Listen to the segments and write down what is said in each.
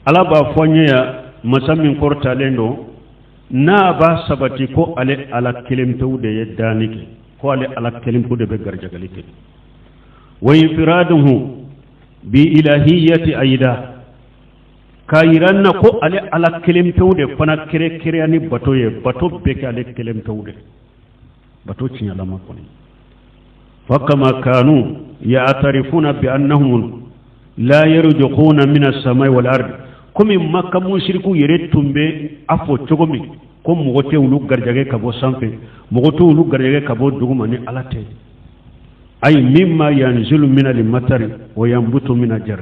Ala b'a fɔ an ye yan, masa min kɔrɔtalen don, n'a b'a sabati ko ale Ala kelen pewu de ye danni kɛ, ko ale Ala kelen pewu de bɛ garijɛgɛli kɛ. Wa infiraduhu bi ilahiyati ayida, k'a yira an na ko ale Ala kelen pewu de fana kɛrɛnkɛrɛnya ni bato ye, bato bɛɛ kɛ ale kelen pewu de bato tiɲɛlama kɔni. Fa kama kanu ya'tarifuna bi annahum la yarzuquna min as-samai wal ard, komi Maka musiriku yɛrɛ tun bɛ a fɔ cogo min ko mɔgɔ tɛ olu garijɛgɛ ka bɔ sanfɛ, mɔgɔ tɛ olu garijɛgɛ ka bɔ duguma ni Ala tɛ. Ay mimma yanzilu min al-matari wa yanbutu min al-jar.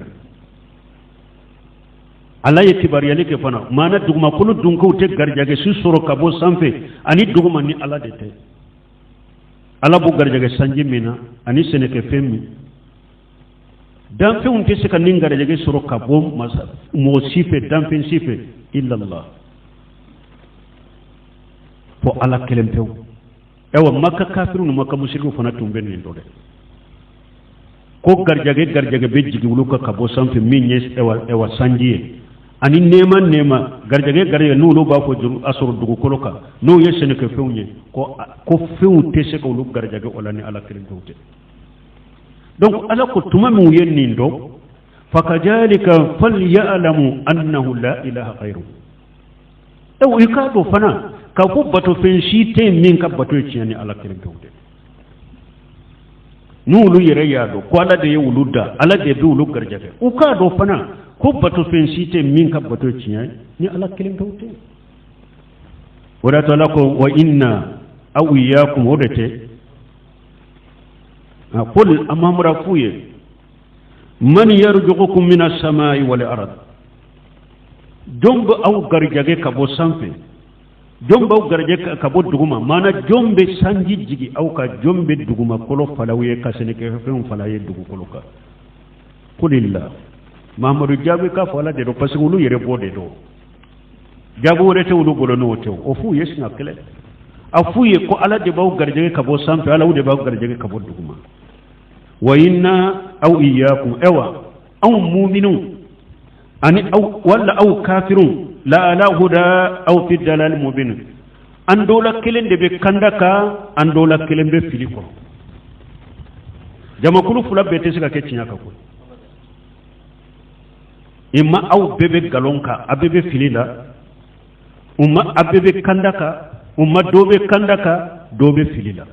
Ala ye kibaruyali kɛ fana, maana dugumakolo dunkew tɛ garijɛgɛ si sɔrɔ ka bɔ sanfɛ ani duguma ni Ala de tɛ. Ala b'u garijɛgɛ sanji min na ani sɛnɛkɛfɛn min, danfɛnw tɛ se ka nin garijɛgɛ sɔrɔ ka bɔ masa mɔgɔ si fɛ, danfɛn si fɛ, illallah, fo Ala kelen pewu. Ayiwa, Maka kafiriw ni Maka musirikiw fana tun bɛ nin dɔn dɛ, ko garijɛgɛ garijɛgɛ bɛ jigin olu kan ka bɔ sanfɛ, min ye ɛwa sanji ye ani nɛɛma nɛɛma, garijɛgɛ garijɛgɛ n'olu b'a fɔ juru a sɔrɔ dugukolo kan, n'o ye sɛnɛkɛfɛnw ye, ko fɛnw tɛ se ka olu garijɛgɛ o la ni Ala kelen pewu tɛ. Donc Ala ko tuma min u ye nin dɔn, fakadhalika falya'lamu annahu la ilaha ghayruhu. Ewa, i k'a dɔn fana k'a fɔ batofɛn si tɛ yen min ka bato ye tiɲɛ ni Ala kelen pewu tɛ. N'olu yɛrɛ y'a dɔn ko Ala de ye olu da, Ala de bɛ olu garijɛgɛ, u k'a dɔn fana ko batofɛn si tɛ min ka bato ye tiɲɛ ni Ala kelen pewu tɛ. O de y'a to Ala ko wa inna aw iyyakum, o de tɛ qul a Mahamadu f'u ye man yarzuqukum mina samai wal ard, jɔn bɛ aw garijɛgɛ ka bɔ sanfɛ, jɔn b'aw garijɛgɛ ka bɔ duguma? Maana jɔn bɛ sanji jigi aw kan, jɔn bɛ dugumakolo falen aw ye, ka sɛnɛkɛfɛnw falen aw ye dugukolo kan? Qulillah. Mahamadu jaabi k'a fɔ Ala de don, parce que olu yɛrɛ b'o de dɔn, jaabi wɛrɛ tɛ olu bolo n'o tɛ. O f'u ye siɲɛ kelen, a f'u ye ko Ala de b'aw garijɛgɛ ka bɔ sanfɛ, Ala de b'aw garijɛgɛ ka bɔ duguma. Wa inna aw iyyakum, ewa anw muminun ani aw wala aw kafirun, la ala huda aw fi dalal mubin, an dɔ la kelen de bɛ kanda kan, an dɔ la kelen bɛ fili kɔnɔ. Jamakulu fila bɛɛ tɛ se ka kɛ tiɲɛ kan koyi. Imma aw bɛɛ bɛ nkalon kan, aw bɛɛ bɛ fili la, imma aw bɛɛ bɛ kanda kan, imma dɔ bɛ kanda kan, dɔ bɛ fili la.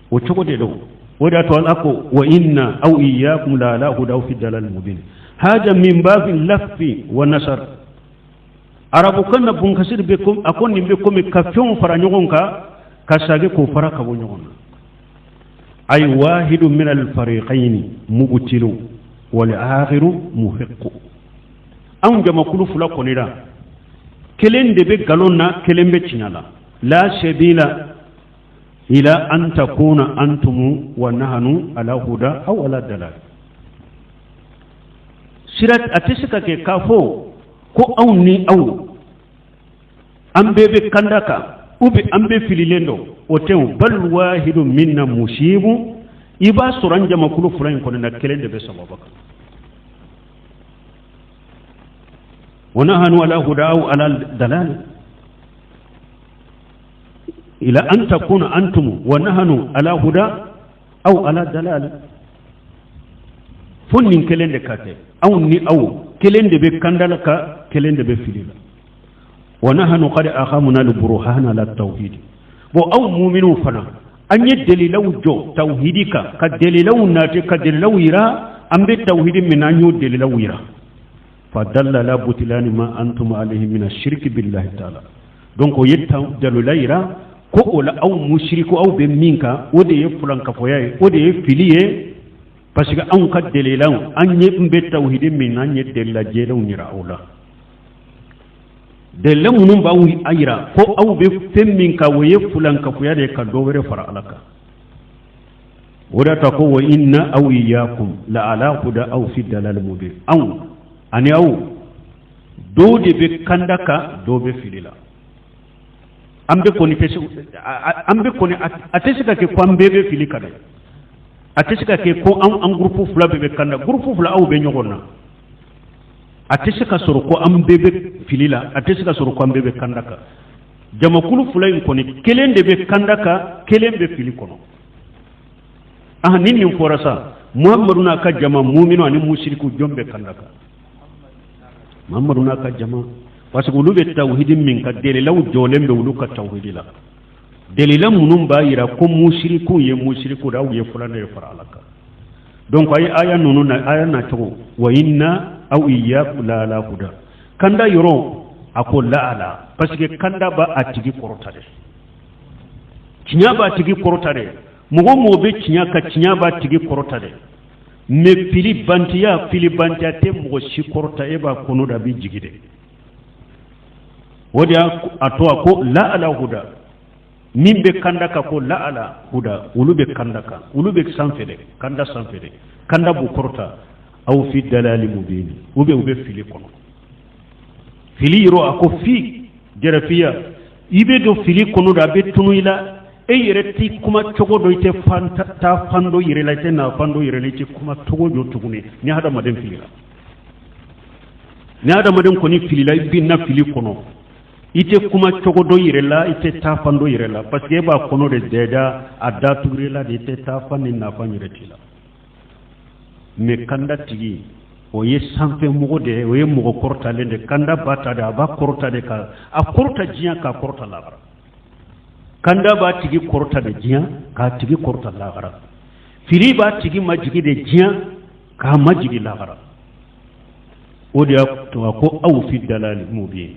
O cogo de don. O de y'a to Ala ko wa inna aw iyyakum la ala huda aw fi dalal mubin. Hada min babi lafi wa nasar. Arabukan na, Bunkasiri bɛ ko a ko nin bɛ komi ka fɛnw fara ɲɔgɔn kan, ka sagi k'o fara ka bɔ ɲɔgɔn na. Ay wahidu min alfariqayni mubtilu wal akhiru muhiqqu. Anw jamakulu fila kɔni la, kelen de bɛ nkalon na, kelen bɛ tiɲɛ la. La sabila ila an takuna antum wa nahnu ala huda aw ala dalal. Sira a tɛ se ka kɛ k'a fɔ ko anw ni aw an bɛɛ bɛ kanda kan ou bien an bɛɛ fililen don, o tɛ. O bal wahidu minna musibu, i b'a sɔrɔ an jamakulu fila in kɔni na, kelen de bɛ sawaba kan. Wa nahnu ala huda aw ala dalal, ila an takuna antum wa nahnu ala huda aw ala dalal. Fo nin kelen de ka kɛ, anw ni aw, kelen de bɛ kanda la ka kelen de bɛ fili la. Wa nahnu qad aqamna al burhana ala tawhid. Bon, aw muminuw fana, an ye dalilaw jɔ tawhidi kan, ka dalilaw nati, ka dalilaw yira an bɛ tawhidi min na, an y'o dalilaw yira. Fa dalla ala butlani ma antum alayhi min ashirki billahi ta'ala. Donc o ye dalila yira ko o la aw musiriku, aw bɛ min kan, o de ye fulankafoya ye, o de ye fili ye, parce que anw ka dalilaw, an ye n bɛ tawhidi min na, an ye dalila jɛlenw yira aw la, dalila minnu b'aw a yira ko aw bɛ fɛn min kan, o ye fulankafoya de ye, ka dɔ wɛrɛ fara Ala kan. O de ta ko wa inna aw iyyakum la ala huda aw fi dalal mubin. Anw ani aw, dɔw de bɛ kanda kan, dɔw bɛ fili la. An bɛ kɔni tɛ se, an bɛ kɔni, a tɛ se ka kɛ ko an bɛɛ bɛ fili kan dɛ. A tɛ se ka kɛ ko an groupe fila bɛɛ bɛ kanda, groupe fila aw bɛ ɲɔgɔn na. A tɛ se ka sɔrɔ ko an bɛɛ bɛ fili la, a tɛ se ka sɔrɔ ko an bɛɛ bɛ kanda kan. Jamakulu fila in kɔni, kelen de bɛ kanda kan, kelen bɛ fili kɔnɔ. Ah, ni nin fɔra sa, Muhamadu n'a ka jama, muminu ani musiriku, jɔn bɛ kanda kan? Muhamadu n'a ka jama, parce que olu bɛ tawhidi min kan, delilaw jɔlen bɛ olu ka tawhidi la. Delila minnu b'a yira ko musiriku ye musiriku de, aw ye filanan ye fara Ala kan. Donc a ye aya ninnu na, aya na cogo wa inna aw iyyakum la ala huda. Kanda yɔrɔ, a ko la ala, parce que kanda b'a a tigi kɔrɔta de, tiɲɛ b'a tigi kɔrɔta de. Mɔgɔ mɔgɔ bɛ tiɲɛ kan, tiɲɛ b'a tigi kɔrɔta de. Mais filibantiya, filibantiya tɛ mɔgɔ si kɔrɔta, e b'a kɔnɔ da, a bɛ jigi de. O de y'a a to a ko la ala huda. Min bɛ kanda kan, ko la ala huda, olu bɛ kanda kan, olu bɛ sanfɛ de, kanda sanfɛ de, kanda b'u kɔrɔta. Aw fi dalali mubin, u bɛ u bɛ fili kɔnɔ. Fili yɔrɔ, a ko fi jɛrɛfiya, i bɛ don fili kɔnɔ de, a bɛ tunu i la, e yɛrɛ t'i kuma cogo dɔn, i tɛ fan taa fan dɔn yɛrɛ la, i tɛ na fan dɔn yɛrɛ la, i tɛ kuma cogo dɔn tuguni. Ni hadamaden filila, ni hadamaden kɔni filila, i binna fili kɔnɔ, i tɛ kuma cogo dɔn yɛrɛ la, i tɛ taa fan dɔn yɛrɛ la, parce que e b'a kɔnɔ de dɛda, a datugura la de, i tɛ taa fan ni nafan yɛrɛ t'i la. Mais kanda tigi, o ye sanfɛ mɔgɔ de ye, o ye mɔgɔ kɔrɔtalen de. Kanda b'a ta de, a b'a kɔrɔta de, ka a kɔrɔta diɲɛ, k'a kɔrɔta lahara. Kanda b'a tigi kɔrɔta de diɲɛ, k'a tigi kɔrɔta lahara. Fili b'a tigi majigi de diɲɛ, k'a majigi lahara. O de y'a to a ko aw fi dalali mubin.